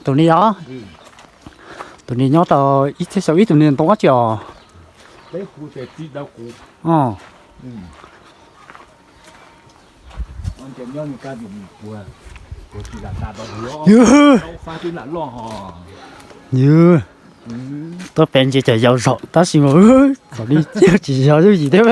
Tus ni os, tus ni nyob tau ib txhiab xyoo, ib tug ni ntoo dab tsi os? Ywg, ywg, tuaj pem ntsis cov yau zaum tab sis mas thaum li tsis yog yooj yim thiab.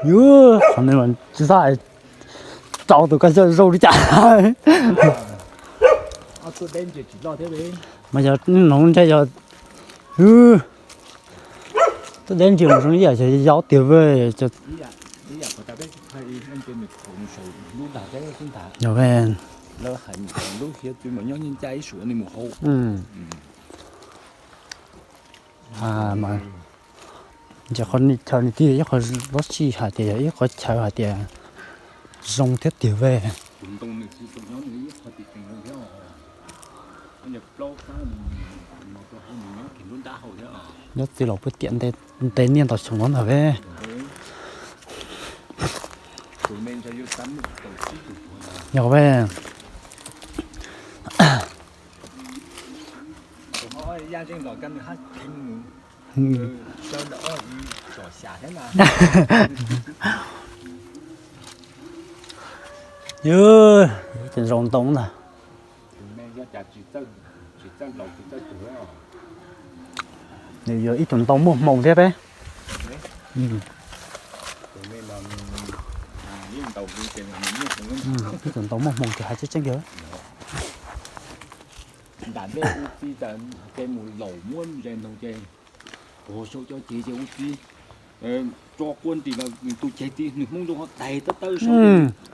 Yus, qhov no mas tsis txhob rau tus koj zaj zoo li cas. Mas yog noog ntshai yog, tuaj deb ntsia mus zoo li yam yau tiag vej. Yog, ntsia qhov chaw nws twb yog ib qho dab tsi hais tias yog ib qhov chaw hais tias zoo thiab tiag vej. Nyob txij los puag tiam ntev niaj ntau xyoo no ntag vej. Yog vej. Yus, tus zoo ntoo ntag. Nws yog ib tug ntoo muaj hmoo thiab peb. Ib tug ntoo muaj hmoo ces hais tseeb tseeb tiag. Ua sau cov cev ces ua txiv tso quaj nrim los nws tus cev txiv nws hmoob zoo ho tais tawb tawb saud,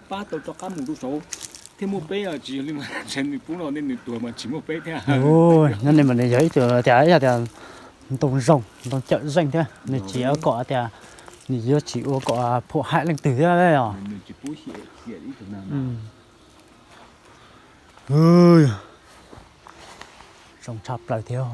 pab tau rov qab mus rau saud thiab muaj peb. Tsis yog li mas ntshe nws pub no nej nws tuag mas tsis muaj peb thiab. Nyob nej mas nws yog ib tug tias ib yam tias ntoo zoo ntoo cawm zeej thiab, nws tsis ua kom tias, nws yuav tsis ua kom phom hais leej twg thiab os. Zoo tshaj plaws thiab.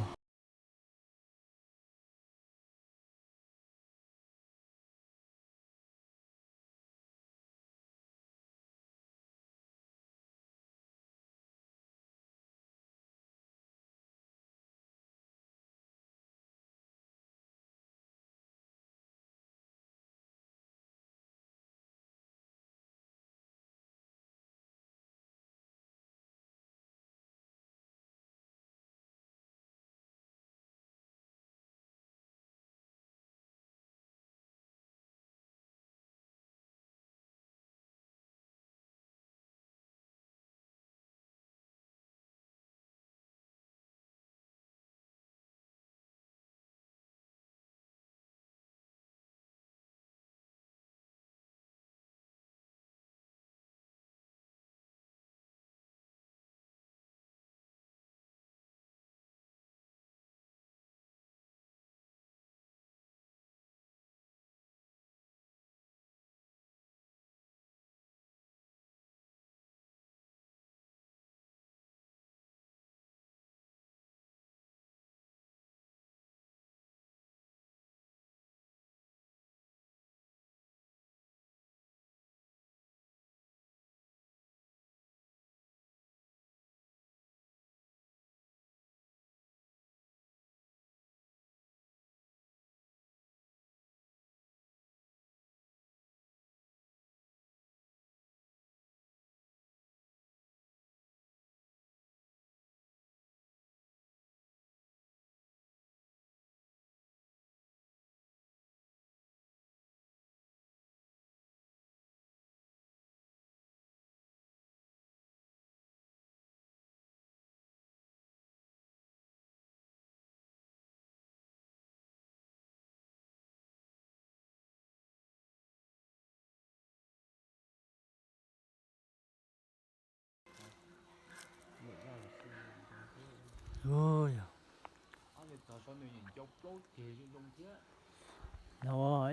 Ib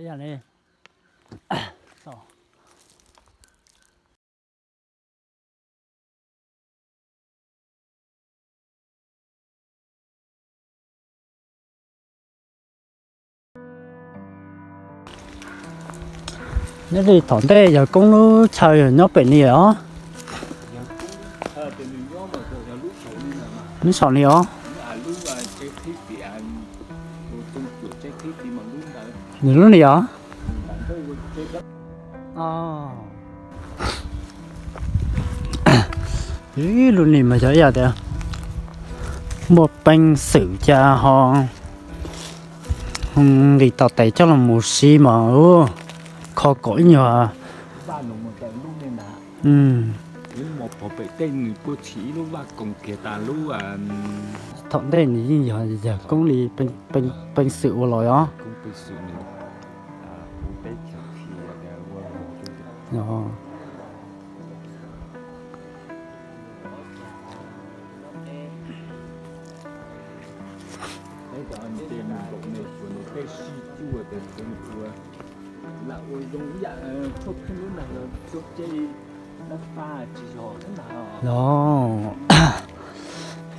yam li Nyob li thaum ntej yawg koob lub chaw yog nyob pem ni os? Nyob saum ni os? Nws lub ni os? Lub ni mas yog ib yam tias muaj peev xwm cas ho nqis tau tes coj los mus siv mas kho kom ib nyuag. Thaum ntej nws yeej yog yawg koob li peev xwm ua los os.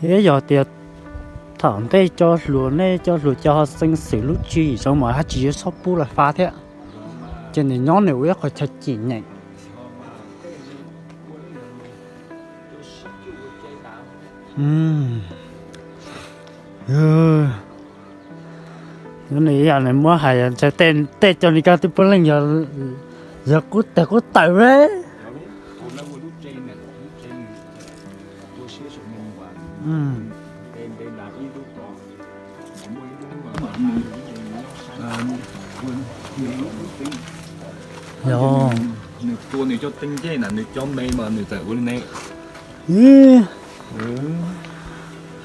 Thiab yog tias thaum ntej cov hluas, nej cov hluas cov ho xeev xwm lub tswv yim zoo mas haj tsis yuav txhob pub lawv fa thiab. Ces nws nyob nws ua ib qho chaw cim nyeem. Nws ib yam nws muab hais tej cov ni kab twb puav leej yog qub teg qub tawm. Nws tua nws cov teeb ncej na, nws cov me mas nws txawm ua li ne.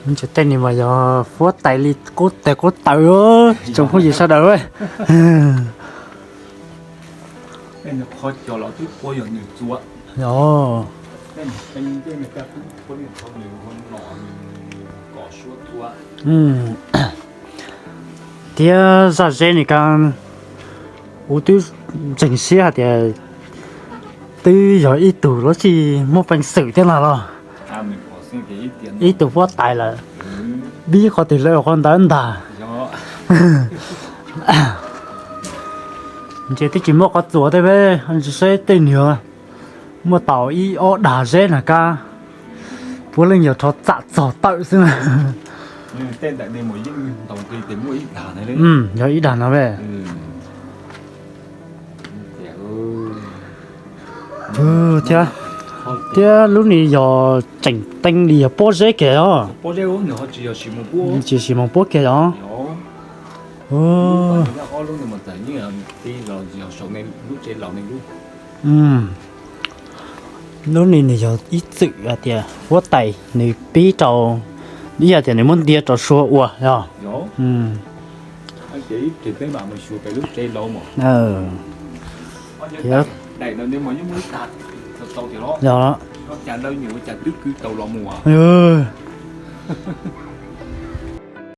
Ntshe tej ni mas yog huab tais li qub teg qub tawm tsoom phooj ywg sawv daws. Thiab zaj zeb ni kab, kuv twb ntseeg siab hais tias twb yog ib tug lub tsis muaj peev xwm thiab no los, ib tug huab tais lawm, pib qhov twg lawm qhov ntawd ntag. Ntshe twb tsis muaj qhov txuas thiab peb saib tej niag muaj tau ib ob dag zeb na kab, puav leej yog rho txam txog tawm xwb na. Yog ib dag no peb. Thiab, thiab lub ni yog tseem teeb li yog pob zeb kiag os. Tsis sim moos puab kiag os. Lub ni nws yog ib txwm hais tias huab tais nws pib rau, ib yam tias nws muab ntiav rau Suav ua os. Thiab, yog,